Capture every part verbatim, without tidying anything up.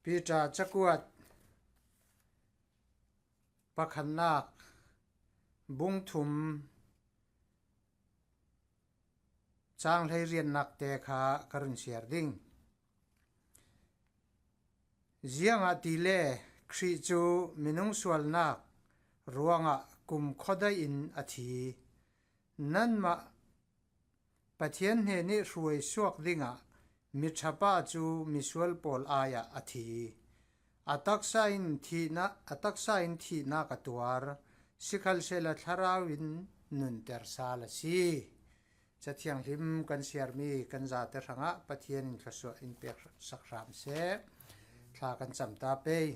Peter cakuat pakhatnak bung thum cang hleiriatnak te kha ka run siar ding. Ziangahtile Khrih cu minung sualnak ruangah kumkhua daih in a thi. Nanmah Pathian hnenih hruai suak dingah miṭhapa cu misual pawl ai-ah a thi. A taksa in thihnak, a taksa in thihnak a tuar, sikhalsehla thlarau in nunter sal a si. Ca Thianghlim kan siarmi kan zate hrangah Pathian in thluasuah in pek sak hram seh. Thla kan cam ta pei.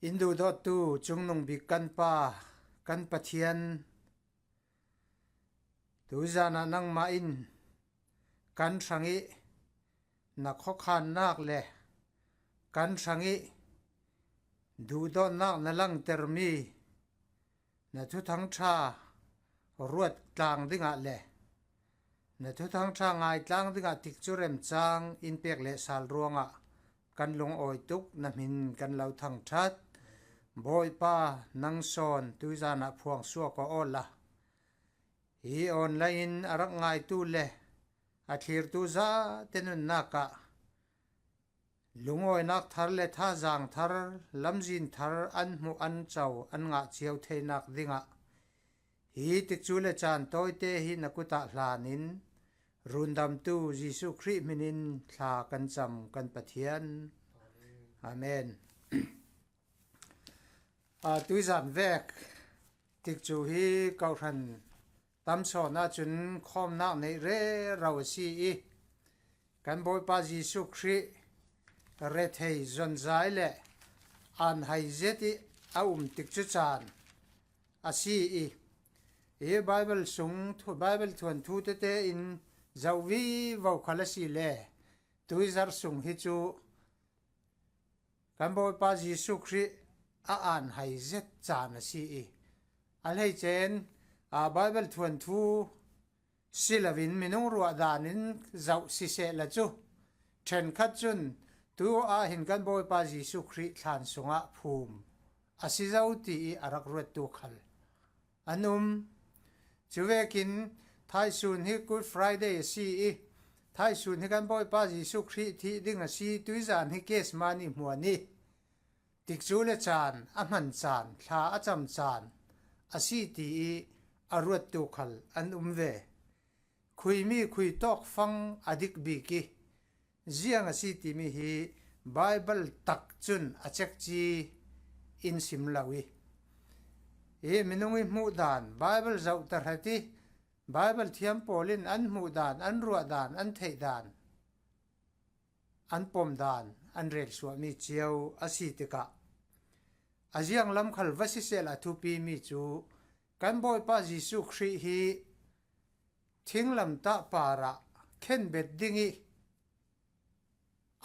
In duhdawttu Cungnung Bik kan Pa, kan Pathian, tuzanah nangmah in kan hrangih na khuakhannak le kan hrangih duhdawtnak na langtermi na Thuthang ṭha ruat tlang dingah le na Thuthang ṭha ngai tlang dingah tikcu remcang in pek lehsal ruangah kan lungawi tuk, na hmin kan lo thangṭhat. Bawipa, nang sawn tuzanah phuang suak aw awla hi online in a rak ngaitu le a thlirtu zate nunnak ah lungawinak thar le thazaang thar, lamzin thar an hmuh an co an ngah cio theinak dingah hi tikcu le caan tawite hi na kutah hlanin rundamtu Jesuh Khrih hminin thla kan cam kan Pathian. Amen. Aa, tuizan vek tikcu hi kawhhran tam sawn ahcun khawmnak neih rero a si i, kan Bawipa Jesuh Khrih rethei zonzai le an hai zet i a um tikcu caan a si i, i Baibal sung thu, Baibal thuanthu tete in zoh vivo khal a si le, tuizarh sung hi cu kan Bawipa Jesuh Khrih a an hai zet caan a si i, a hleice in, aa, Baibal thuanthu si loin minung ruah dan in zoh sisehla cu, ṭhenkhat cun tu ah hin kan Bawipa Jesuh Khrih thlan sungah phum a si zo ti i a rak ruattu khal an um. Cuvekin thaisun hi Good Friday a si i, thaisun hi kan Bawipa Jesuh Khrih thih ding a si, tuizan hi Gethsemane hmuan i, tikcu le caan a hman caan, thla a cam caan a si ti i a ruattu khal an um ve. Khuimi khui tawk fang a dik bik i, ziang a si timi hi Baibal tak cun a cekci in sim lo i, i minung i hmuh dan, Baibal zoh tahrat i, Baibal thiam pawl in an hmuh dan, an ruah dan, an theih dan, an pom dan an relsuahmi cio a si tikah, a zianglam khal va sisehla a thupimi cu kan Bawipa Jesuh Khrih hi thinglamtah parah khenbet ding i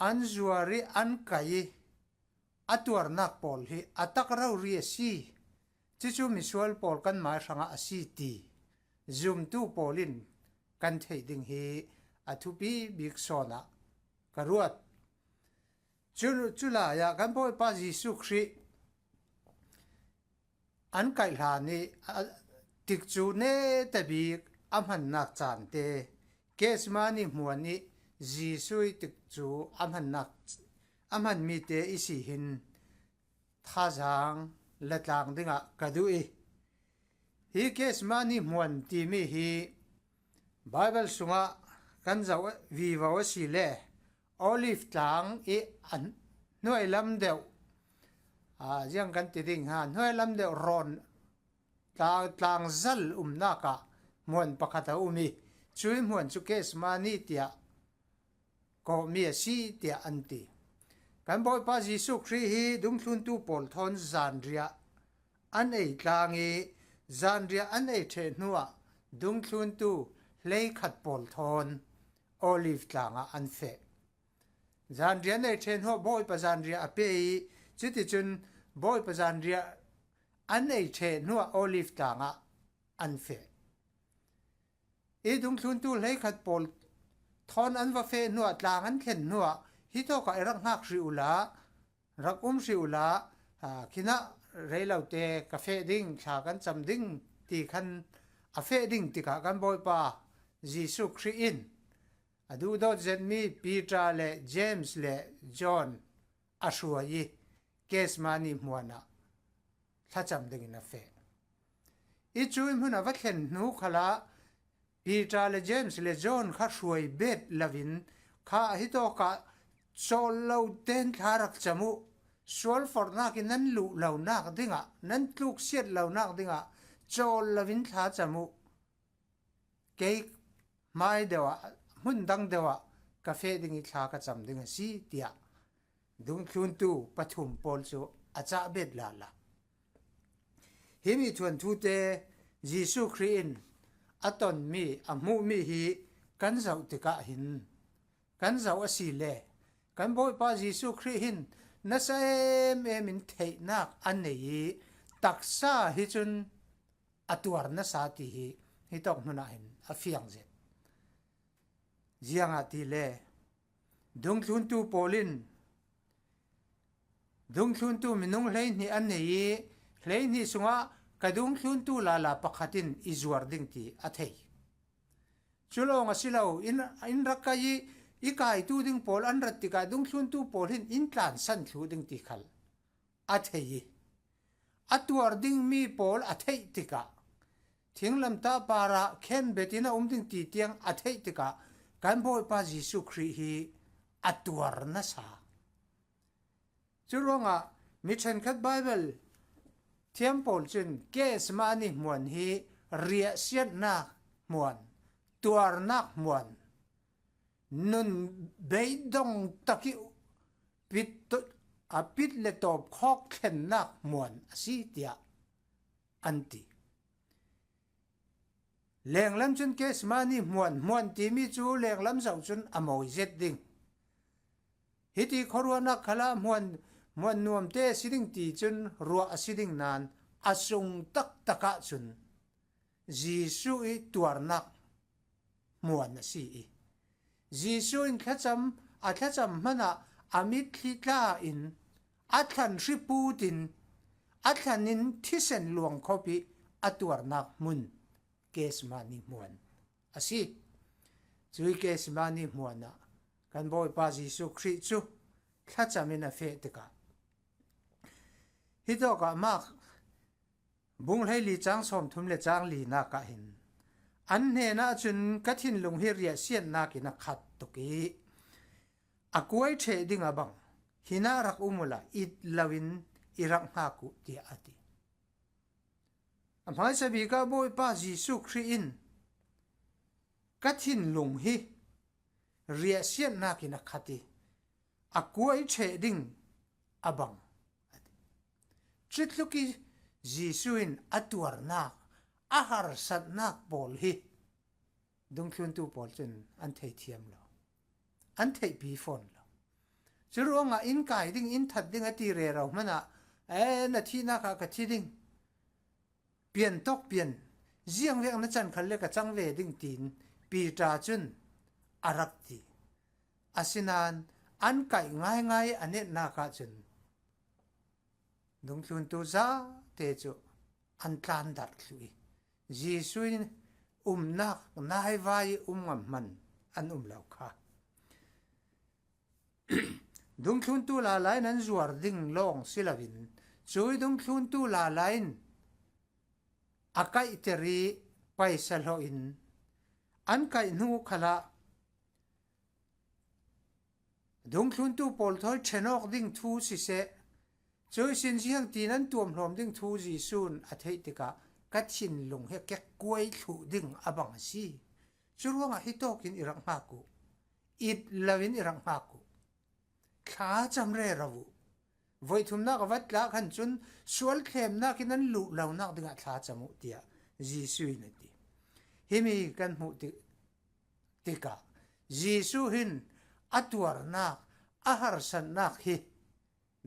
an zuar i an kai i a tuarnak pawl hi a tak rori a si. Cucu misual pawl kan mai hrangah a si ti zumtu pawl in kan theih ding hi a thupi bik sawn ah ka ruat. Cu, cu lai ah kan Bawipa Jesuh Khrih an kaih hlan i, a, tikcu neta bik a hmannak caan te, Gethsemane hmuan i Jesuh i tikcu a hmannak, a hmanmi te i si hin thazaang la tlang dingah ka duh i, hi Gethsemane hmuan timi hi Baibal sungah kan zoh vivo a si le, Olive tlang i a hnuai lam deuh, aa, ziang kan ti ding ha, hnuai lam deuh rawn tla-, tlang zal umnak ah hmuan pakhat a um i, cui hmuan cu Gethsemane tiah kawhmi a si tiah an ti. Kan Bawipa Jesuh Khrih hi dungthluntu pawl thawn zanriah an ei tlang i, zanriah an ei ṭheh hnuah dungthluntu hleikhat pawl thawn Olive tlang ah an feh. Zanriah an ei ṭheh hnuah Bawipa zanriah a pe i, cuticun Bawipa zanriah an ei ṭheh hnuah Olive tlang ah an feh. I dungthluntu hleikhat pawl thawn an va feh hnuah, tlang an thlen hnuah, Hitawkah i rak hngak hrih uhla, rak um hrih uhla, aa, khinah rei lote ka feh ding, thla kan cam ding ti khan a feh ding tikah kan Bawipa Jesuh Khrih in a duhdawt zetmi Peter le James le John a hruai i Gethsemane hmuanah thlacam dingin a feh. I cu i hmun a va thlen hnu khalah Peter le James le John kha hruai bet loin kha hitawkah cawl lo ten thla rak cam uh, sual forhnak in nan luh lonak dingah, nan tluksiat lonak dingah cawl loin thla cam uh. Kei hmai deuh ah, hmun dang deuh ah ka feh ding i thla ka cam ding a si, tiah dungthluntu pathum pawl cu a cah bet lala. Himi thuanthu te Jesuh Khrih in a tonmi, a hmuhmi hi kan zoh tikah hin, kan zoh a si le kan Bawipa Jesuh Khrih hin nasa em em in theihnak a nei i taksa hi cun a tuar nasa ti hi hitawk hmunah hin a fiang zet. Ziangahtile dungthluntu pawl in dungthluntu minung hleihnih an nei i hleihnih sungah ka dungthluntu lala pakhat in i zuar ding ti a thei. Cu lawng a si lo, in, in rak kai i, i kaitu ding pawl an rat tikah dungthluntu pawl hin in tlansan thluh ding ti khal a thei i, a tuar dingmi pawl a theih tikah, thinglamtah parah khenbet in a um ding ti tiang a theih tikah, kan Bawipa Jesuh Khrih hi a tuar nasa. Curuangah mi ṭhenkhat Baibal thiam pawl cun Gethsemane hmuan hi riahsiatnak hmuan, tuarnak hmuan, nun beidong tak i pit, a pit le tawp khawk thlennak hmuan a si, tiah an ti. Lenglam cun Gethsemane hmuan, hmuan timi cu lenglam zoh cun a mawi zet ding. Hiti khuaruahnak khalah hmuan, hmuan nuamte a si ding ti cun ruah a si ding nain a sung taktak ah cun Jesuh i tuarnak hmuan a si i, Jesuh in thlacam, a thlacam hmanah a mitthli tla in, a thlan hriput in, a thlan in thisen luangkhop i a tuarnak hmun Gethsemane hmuan a si. Cui Gethsemane hmuanah kan Bawipa Jesuh Khrih cu thlacam in a feh tikah, hitawkah Mark bung hleili cang sawmthum le cang linak ah hin, an hnenah cun ka thinlung hi riahsiatnak in a khat tuk i, a kuai ṭheh ding a bang, hinah rak um uhla it loin i rak hngak uh, tiah a ti. A hmaisa bik ah Bawipa Jesuh Khrih in ka thinlung hi riahsiatnak in a khat i, a kuai ṭheh ding a bang, a ti. Cutluk i Jesuh in a tuarnak, a harsatnak pawl hi dungthluntu pawl cun an thei thiam lo, an theihpi fawn lo. Curuangah in kai ding, in that ding a ti rero hmanah, e, na thihnak ah ka thi ding, pian tawk pian, ziangvek na can khal le ka cang ve ding, tiin Peter cun a rak ti. Asinain an kaih ngaingai a netnak ah cun dungthluntu zate cu an tlandarh thluh i, Jesuh in umnak naivai i um ngam hman an um lo kha. Dungthluntu lala in an zuar ding lawng si loin, cui dungthluntu lala in a kaihter i paisa hlawh in an kaih hnu khalah dungthluntu pawl thawi ṭhen awk ding thu siseh, cui sin ziangtin an tuamhlawm ding thu Jesuh in a theih tikah, ka thinlung hi ka kuai thluh ding a bang a si. Curuangah hitawkin i rak hngak uh, it loin i rak hngak uh. Thlacam rero uh. Voihthumnak a va tla khan cun sual thlemnak in an luh lonak dingah thlacam uh, tiah Jesuh in a ti. Himi kan hmuh ti, tikah Jesuh hin a tuarnak, a harsatnak hi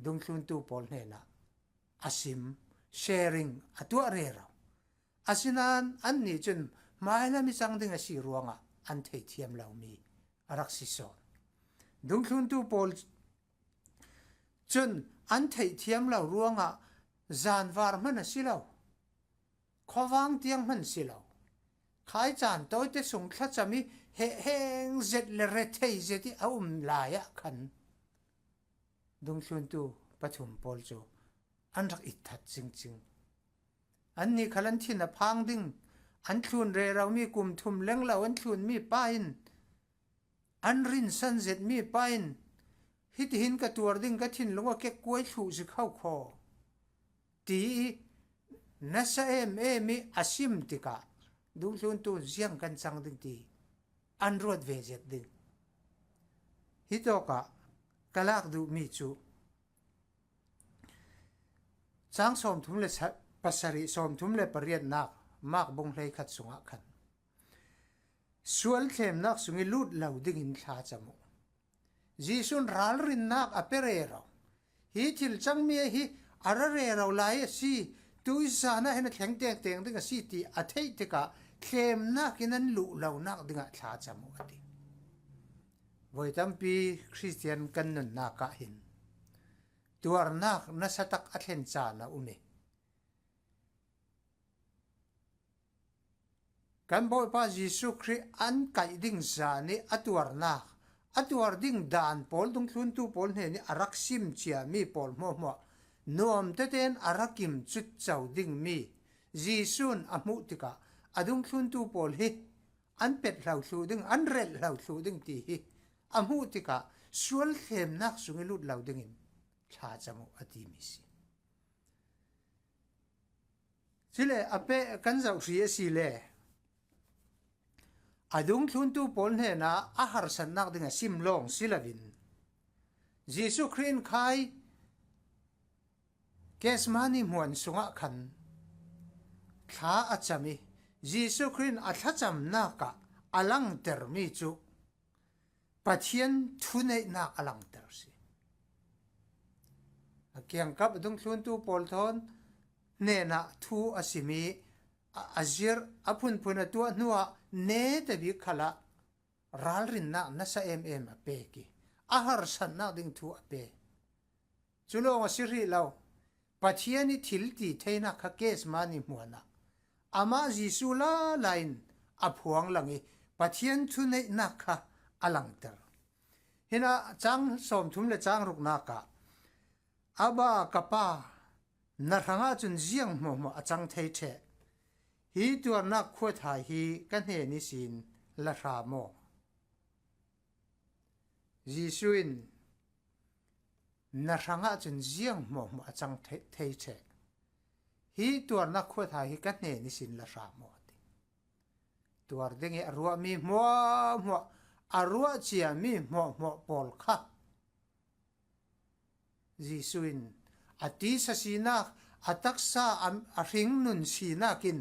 dungthluntu pawl hnenah a sim, sharing a tuah rero. Asinain annih cun hmailam i cang ding a si ruangah an thei thiam lomi a rak si sawn. Dungthluntu pawl cun an theihthiam lo ruangah zanvar hman a si lo, khuavang tiang hman si lo, khai caan tawite sung thlacam i hehheng zet le rethei zet i a um lai ah khan dungthluntu pathum pawl cu an rak itthat cingcing. Annih khal an thin a phang ding, an thlun reromi kum thum lenglo an thlunmi pa in an rinsan zetmi pa in, hitihin ka tuar ding, ka thinlung a kekkuai thluh zik ho khaw, ti i nasa em em i a sim tikah dungthluntu ziang kan cang ding ti an ruat ve zet ding. Hitawkah ka lak duhmi cu cang sawmthum le sa-, pasarih, sawmthum le pariatnak, Mark bung hleikhat sungah khan sual thlemnak sung i lut lo dingin thlacam uh. Jesuh in ralrinnak a pe rero. Hi thil cangmi hi a ra rero lai a si, tuizan ah hin a thleng tengteng ding a si ti a theih tikah thlemnak in an luh lonak dingah thlacam uh a ti. Voi tampi Khristian kan nunnak ah hin tuarnak nasa tak a thlen caan a um i, kan Bawipa Jesuh Khrih an kaih ding zan i a tuarnak, a tuar ding dan pawl dungthluntu pawl hnen i a rak sim ciami pawl hmuahhmuah nuam tetein a rak im cutco dingmi Jesuh in a hmuh tikah a dungthluntu pawl hi an pet hlo thluh ding, an relh hlo thluh ding ti hi a hmuh tikah sual thlemnak sung i lut lo dingin thlacam uh a timi si. Cule a peh kan zoh hri a si le a dungthluntu pawl hnenah a harsatnak ding a sim lawng si loin Jesuh Khrih in khai Gethsemane hmuan sungah khan thla a cam i Jesuh Khrih in a thlacamnak ah a langtermi cu Pathian thuneihnak a langter si. A kiangkap a dungthluntu pawl thawn hnenah thu a sim i a, a zirh, a phunphun a tuah hnuah neta bik khalah ralrinnak nasa em em a pek i a harsatnak ding thu a pe. Cu lawng a si hrih lo. Pathian i thil ti theinak kha Gethsemane hmuanah amah Jesuh lala in a phuang lang i Pathian thuneihnak kha a langter. Hinah cang sawmthum le cang ruknak ah, "Abba, ka Pa, na hrangah cun ziang hmuahhmuah a cang thei ṭheh. Hi tuarnak khuathai hi ka hnen ihsin la hra maw?" Jesuh in, "Na hrangah cun ziang hmuahhmuah a cang thei, thei ṭheh. Hi tuarnak khuathai hi ka hnen ihsin la hra maw?" a ti. Tuar ding i a ruahmi hmuahhmuah, a ruah ciami hmuahhmuah pawl kha Jesuh in a tisa sinak, a taksa a, a hringnun sinak in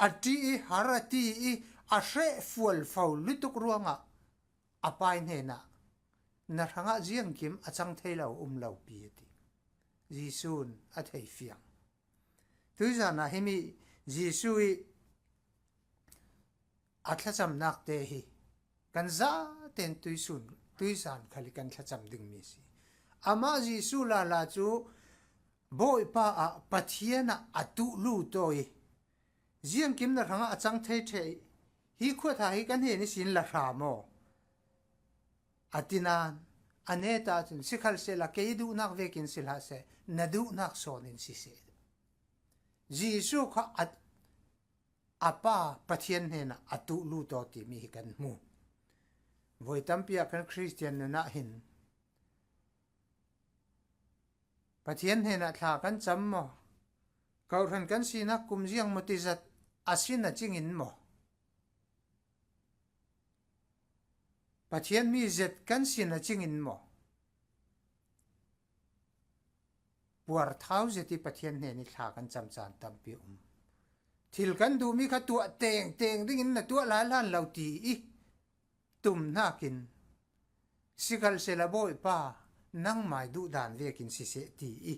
a ṭih i har a ti i a hreh fualfo lutuk ruangah a Pa i hnenah, "Na hrangah ziangkim a cang thei lo um lo pi," a ti. Jesuh in a thei fiang. Tuizan ah himi Jesuh i a thlacamnak te hi kan zaten tuisun, tuizan khal i kan thlacam dingmi a si. Amah Jesuh lala cu Bawipa ah, Pathian ah a tuh lu taw i, "Ziangkim na hrangah a cang thei ṭheh i, hi khuathai hi ka hnen ihsin la hra maw?" a ti nain a neta cun, "Sikhalsehla kei duhnak vekin si hlah seh, na duhnak sawn in si seh." Jesuh kha a, a Pa Pathian hnenah a tuh lu taw timi hi kan hmu. Voi tampi ah kan Khristian nun ah hin Pathian hnenah thla kan cam maw? Kawhhran kan sinak kum ziang maw ti zat a si na cingin maw? Pathian mi zet kan si na cingin maw? Puarthau zet i Pathian hnen i thla kan cam caan tampi a um. Thil kan duhmi kha tuah tengteng dingin na tuah lai hlan lo ti i tum hnakin, "Sikhalsehla Bawipa, nangmai duhdan vekin si seh," ti i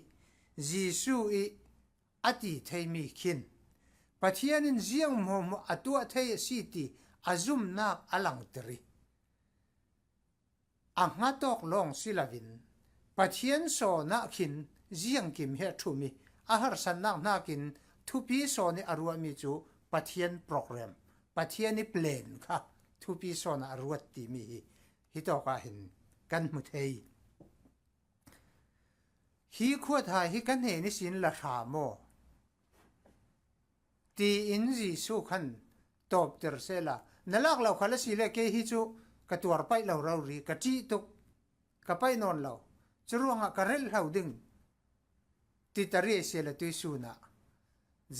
Jesuh i a ti theimi khin Pathian in ziang hmuahhmuah a tuah thei a si ti a zumnak a langter i, a nga tawk lawng si loin Pathian sawnah khin ziangkim hi a thum i, a harsatnak hnakin thupi sawn i a ruahmi cu Pathian program, Pathian i plan kha thupi sawnah a ruat timi hi, hi tawkah hin kan hmu thei. Hi khuathai hi ka hnen ihsin la hra maw? Tiin Jesuh khan tawpter sehla, na lak lo khal asile kei hi cu ka tuar paih lo rori, ka ṭih tuk, ka paih nawn lo, curuangah ka relh hlo ding, ti ta rih sehla tuihsun ah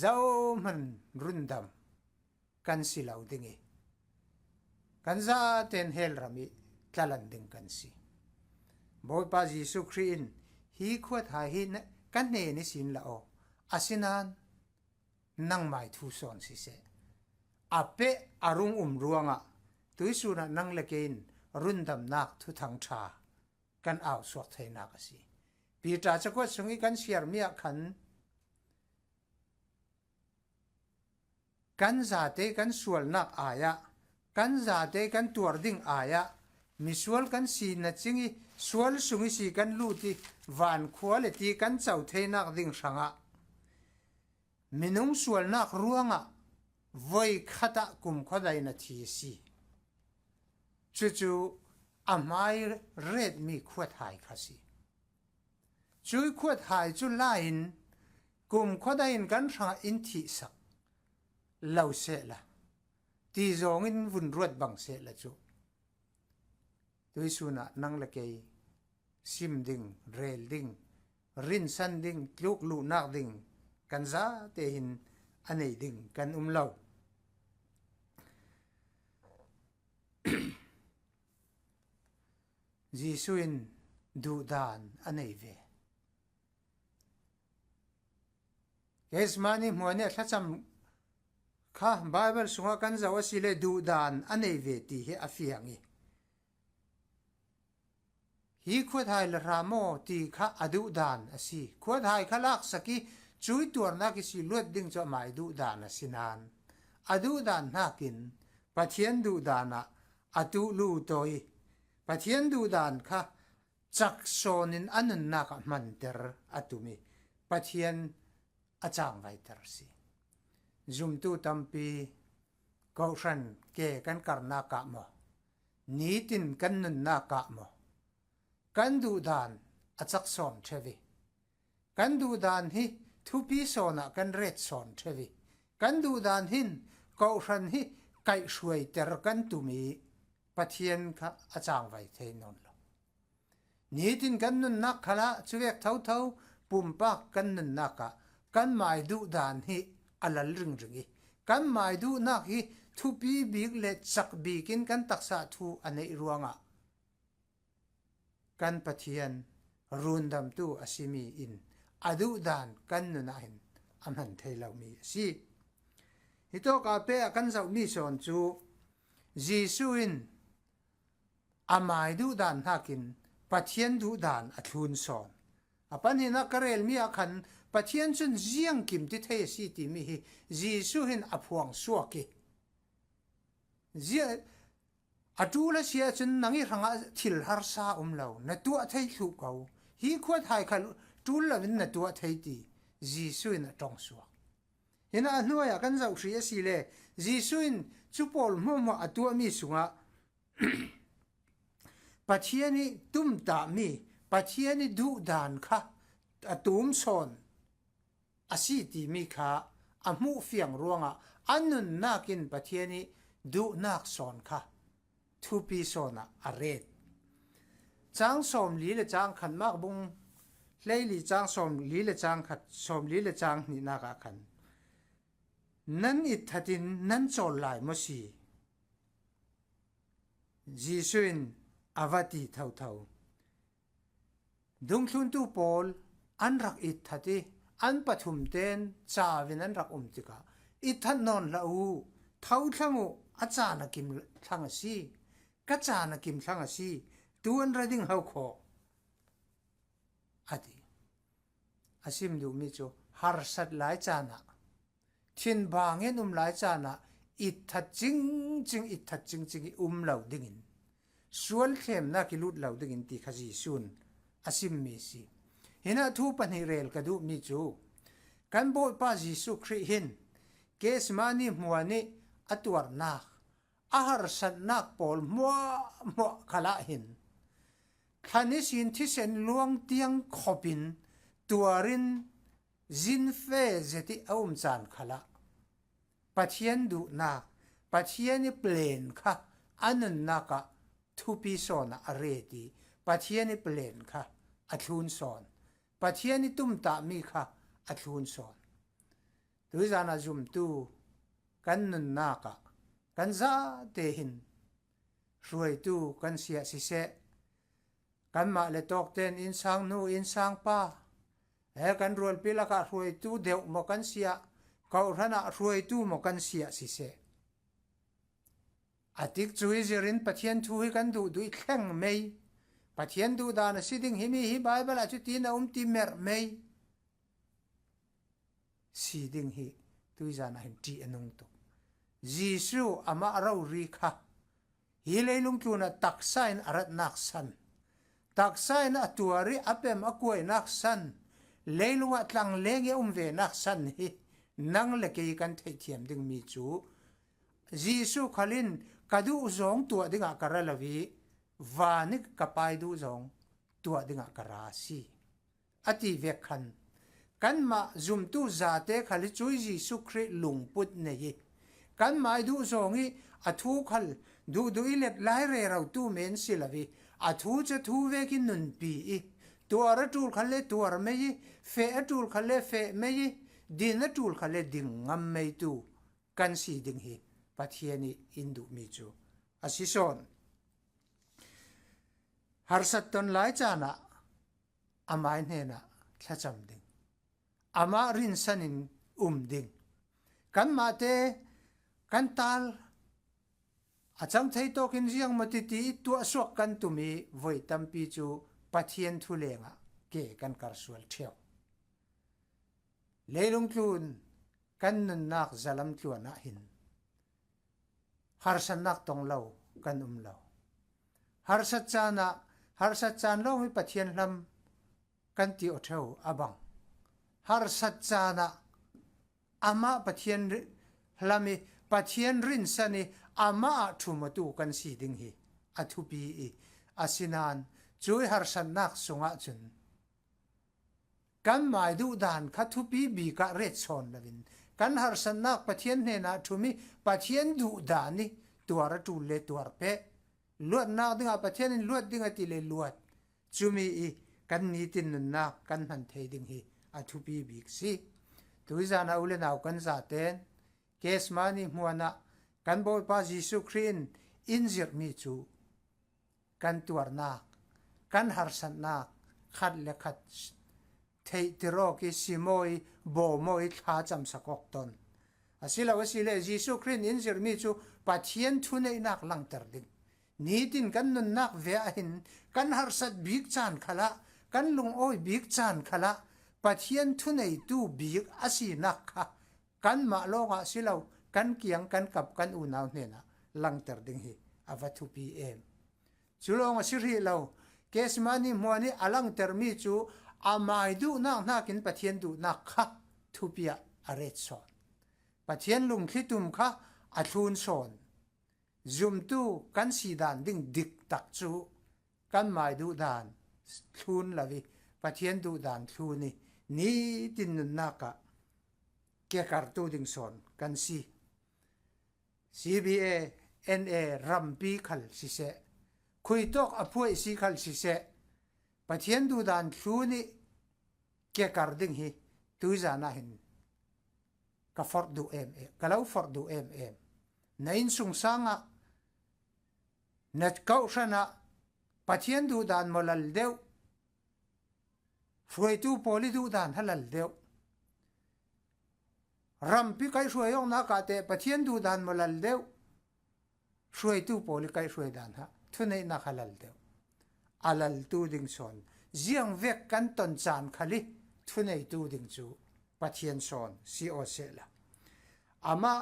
zohman rundam kan si lo ding i, kan zaten hell ram i tlalan ding kan si. Bawipa Jesuh Khrih in hi khuathai hi na, ka hnen ihsin la aw, asinain nangmai thu sawn siseh, a peh a rung um ruangah tuihsun ah nang le kei in rundamnak thuthang ṭha kan au suak theinak a si. Peter cakuat sung i kan siarmi ah khan kan zate kan sualnak ai-ah, kan zate kan tuar ding ai-ah, misual kan si na cing i, sual sung i si kan lut i, van khua le ti kan co theinak ding hrangah minung sualnak ruangah voi khatah kumkhua dai na thi a si. Cucu a hmai retmi khuathai kha si. Cui khuathai cu la in kumkhua dai in kan hrangah in thihsak lo sehla, ti zawngin vun ruat bang sehla cu tuihsun ah nang le kei sim ding, rel ding, rinsan ding, tluk luhnak ding kan zate hin a nei ding kan um lo. Jesuh in duhdan a nei ve. Gethsemane hmuani a thlacam kha Baibal sungah kan zoh asile duhdan a nei ve ti hi a fiang i, hi khuathai la hra maw ti kha a duhdan a si. Khuathai kha laksak i, cui tuarnak i si luat ding cu amai duhdan a si nain, a duhdan hnakin Pathian duhdan ah a tuh lu tawi, Pathian duhdan kha cak sawn in a nunnak ah hmanter a tum i, Pathian a cangvaiter a si. Zumtu tampi kohhran ke kan karnak ah maw, nitin kan nunnak ah maw, kan duhdan a cak sawn ṭheu i, kan duhdan hi thupi sawn ah kan ret sawn ṭheu i, kan duhdan hin kohhran hi kaihhruaiter kan tum i, Pathian kha a cangvai thei nawn lo. Nitin kan nunnak khalah cuvek thotho pumpak kan nunnak ah kan mai duhdan hi a lal ringring i, kan mai duhnak hi thupi bik le cak bik in kan taksa thu a neih ruangah kan Pathian rundamtu a simi in a duhdan kan nun ah hin a hman thei lomi a si. Hitawk a peh a kan zohmi sawn cu Jesuh in amai duhdan hnakin Pathian duhdan a thlun sawn. A pahnihnak ka relmi ah khan Pathian cun ziangkim ti thei a si timi hi Jesuh in a phuang suak i, zia-, a ṭul a si ahcun nang i hrangah thil harsa um lo, na tuah thei thluh ko. Hi khuathai kha ṭul loin na tuah thei ti Jesuh in a ṭong suak. Hinah a hnuai ah kan zoh hrih asile Jesuh in cu pawl hmuahhmuah a tuahmi sungah Pathian i tumtahmi, Pathian i duhdan kha a tum sawn a si timi kha a hmuh fiang ruangah a nunnak in Pathian i duhnak sawn kha thupi sawn ah a ret. Cang sawmli le cang khat, Mark bung hleili cang sawmli le cang khat, sawmli le cang hnihnak ah khan, nan itthat in nan cawl lai maw si? Jesuh in a va ti thotho. Dungthluntu pawl an rak itthat i, an pathum tein cau in an rak um tikah, itthat nawn hlah u, tho thlang u, a caan a kim thlang a si, ka caan a kim thlang a si, tu an ra ding ho khawh, a ti. A sim duhmi cu harsat lai caan ah, thinbang in um lai caan ah itthat cingcing, itthat cingcing i um lo dingin sual thlemna kilut lo dingin ti kha Jesu'n a simmi si. Hinah thu pahnih rel ka duhmi cu, kan Bawipa Jesuh Khrih hin Gethsemane hmuan ih a tuarnak, a harsatnak pawl hmuahhmuah khalah hin thlan ihsin thisen luang tiang khopin tuarin zin fe zet ih a um caan khalah Pathian duhnak, Pathian ih plen kha a nunnak ah thupi sawn ah a ret ih Pathian ih plen kha a thlun sawn, Pathian ih tumtahmi kha a thlun sawn. Tuizan ah zumtu kan nunnak ah kan zate hin hruaitu kan si ah siseh, kanmah le tawkten innsang hnu, innsang pa, he kan rualpi lakah hruaitu deuh maw kan si ah, kawhhran ah hruaitu maw kan si ah siseh, a tikcu ih zirin Pathian thu hi kan duhduh ih thleng mei. Pathian duhdan a si ding himi hi Baibal ah cutin a um ti merh mei. Si ding hi tuizan ah hin ṭih a nung tuk. Jesuh amah rori kha hi leilung tlun ah taksa in a ratnak san, taksa in a tuar ih a pem a kuainak san, leilung ah tlangleng ih a um venak san hi nang le kei kan theihthiam dingmi cu Jesuh khal in ka duh zawng tuah dingah ka ra lo ih van ih ka Pa ih duh zawng tuah dingah ka ra a si, a ti vek khan kanmah zumtu zate khal ih cuih Jesuh Khrih lungput nei ih kanmah ih duh zawng ih a thu khal duhduh ih let lai rerotu men si lo ih a thu cu thu vekin nunpi ih tuar a ṭul khal le tuar mei ih feh a ṭul khal le feh mei ih din a ṭul khal le ding ngam meitu kan si ding hi Pathian ih in duhmi cu a si sawn. Harsat ton lai caan ah amah ih hnenah thlacam ding, amah rinsan in um ding. Kanmahte kan tal a cang thei tawkin ziangmaw titi ih tuahsuak kan tum ih voi tampi cu Pathian thu lengah ke kan kar sual ṭheu. Leilung tlun kan nunnak zalam tluan ah hin harsatnak tong lo kan um lo. Harsat caan ah harsat caan lawng ih Pathian hlam kan ti aw ṭheu a bang. Harsat caan ah amah Pathian ri-, hlam ih Pathian rinsan ih amah ah ṭhum awtu kan si ding hi a thupi ih asinain cuih harsatnak sungah cun kanmah ih duhdan kha thupi bik ah ret sawn loin kan harsatnak Pathian hnenah ṭhum ih Pathian duhdan ih tuar a ṭul le tuar peh, luatnak dingah Pathian in luat ding a ti le luat, cumi ih kan nitin nunnak kan hman thei ding hi a thupi bik si. Tuizan ah u le nau kan zaten Gethsemane hmuan ah kan Bawipa Jesuh Khrih in in zirhmi cu kan tuarnak, kan harsatnak khat le khat theihtir awk ih sim aw ih bawm aw ih thlacamsak awk ton. Asilo asile Jesuh Khrih in in zirhmi cu Pathian thuneihnak langter ding, nitin kan nunnak ve ah hin kan harsat bik caan khalah, kan lungawi bik caan khalah Pathian thuneitu bik a sinak kha kanmah lawngah si lo, kan kiang, kan kap, kan unau hnenah langter ding hi a va thupi em. Cu lawng a si hrih lo, Gethsemane hmuan ih a langtermi cu amah ih duhnak hnakin Pathian duhnak kha thupi ah a ret sawn. Pathian lungthli tum kha a thlun sawn. Zumtu kan si dan ding diktak cu kanmah ih duhdan thlun lo ih Pathian duhdan thlun ih nitin nunnak ah kekartu ding sawn kan si. C B A, N A rampi khal siseh, khuitawk a phuaih si khal siseh, Pathian duhdan thlun ih kekar ding hi tuizan ah hin ka forh duh em em, ka lo forh duh em em. Na innsungsang ah, na kawhhran ah Pathian duhdan maw lal deuh? Hruaitu pawl ih duhdan ha lal deuh. Rampi kaihhruai awknak ah teh Pathian duhdan maw lal deuh? Hruaitu pawl ih kaihhruai dan ha thuneihnak ha lal deuh. A laltu ding sawn. Ziangvek kan ton caan khal ih thuneitu ding cu Pathian sawn si aw sehla, amah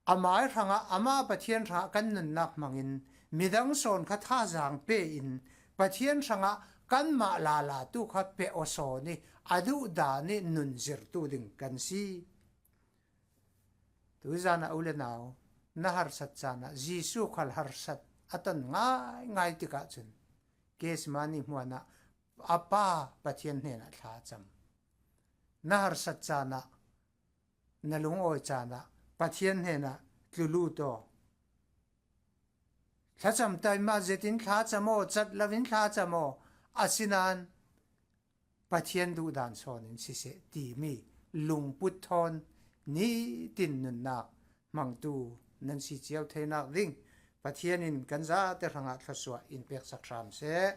Amai hrangah, amah Pathian hrangah kan nunnak hmangin midang sawn kha thazaang pe-in Pathian hrangah kanmah lala tu kha pe aw sawn i a duhdan i nunzirtu ding kan si. Tuzanah u le nau, na harsat canah Jesuh khal harsat a ton ngaingai tikah cun Gethsemane hmuanah a Pa Pathian hnenah thla cam. Na harsat canah, na lungawi canah Pathian hnenah tlu lut aw. Thlacam taima zetin thlacam aw, cat loin thlacam aw, asinain Pathian duhdan sawnin siseh timi lungput thawn nitin nunnak hmangtu nan si cio theinak ding Pathian in kan zate hrangah thluasuah in peksak hram seh.